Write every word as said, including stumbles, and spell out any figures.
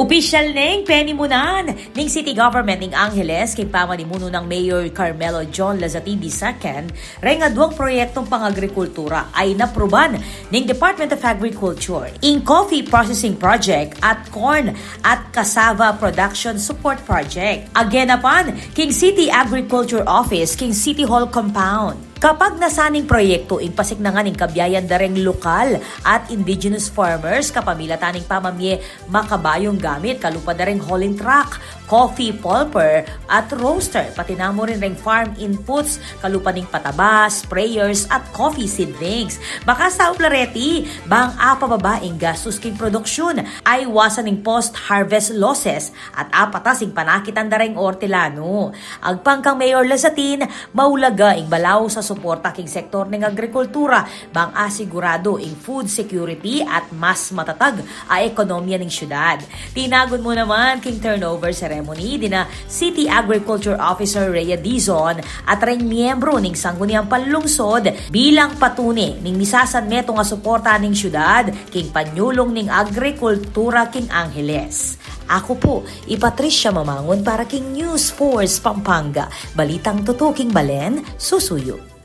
Opisyal neng penimunan ning City Government ning Angeles king pamanimuno nang Mayor Carmelo John Lazatin the second, reng aduang proyektong pang-agrikultura a inapruban ning Department of Agriculture, ing Coffee Processing Project at Corn at Cassava Production Support Project. Agenda pan king City Agriculture Office king City Hall Compound. Kapagnasan ning proyekto, ing pasiknangan ing kabiayan da reng lokal at indigenous farmers kapamilatan ning pamamie makabayung gamit kalupa da reng hauling truck, coffee pulper at roaster, pati na mu rin reng farm inputs kalupa ning pataba, sprayers at coffee seedlings. Makasaup la reti bang apababa ing gastus king produksyun, aiwasan ing post-harvest losses at apatas ing panakitan da reng ortelano. Agpang kang Mayor Lazatin, maulaga ing balaus a suporta king sektor ning agrikultura bang asigurado ing food security at mas matatag a ekonomiya ning syudad. Tinagun mu naman king turnover ceremony dina City Agriculture Officer Rhea Dizon at reng miyembro ning Sangguniang Panlungsod bilang patune ning misasanmetung a suporta ning syudad king panyulung ning agrikultura king Angeles. Aku pu i Patricia Mamangun para king News Force Pampanga, balitang tutuking balen, susuyu.